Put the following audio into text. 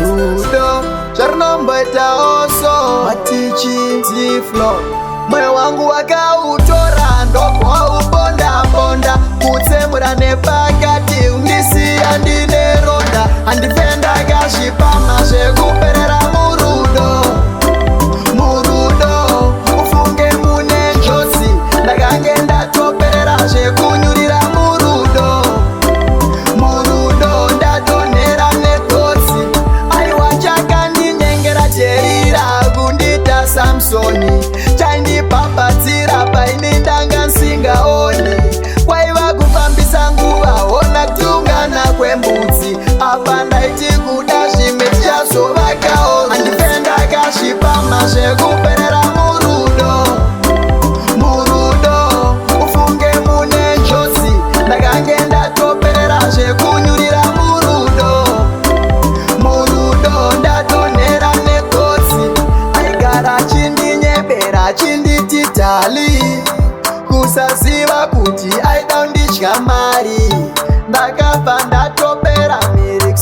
Rudo zvarunomboitawo so matichi tiflo. Moyo wangu wakautora, ndobwauponda-ponda, kutsemura nepakati, undisiya ndine ronda. Handife ndakazvipama zvekuperera murudo, murudo ufunge mune njodzi. Ndakange ndatoperera zvekunyurira murudo, murudo ndadonhera negotsi. Aiwa, chakandinyengera Dherira kundita Samsoni, chaindibhabhadzira paini ndanga nsingaoni, kwaiva kufambisa nguva. Hona kutungana kwembudzi apa, ndaiti kuda zvimwe tichazovakawo. Handife ndakazvipama zvekuperera murudo, murudo ufunge mune njodzi. Ndakange ndatoperera zvekunyurira murudo, murudo ndadonhera negotsi. Aigara achindinyebera, achinditi darling, kusaziva kuti aida kundidya mari. Ndakabva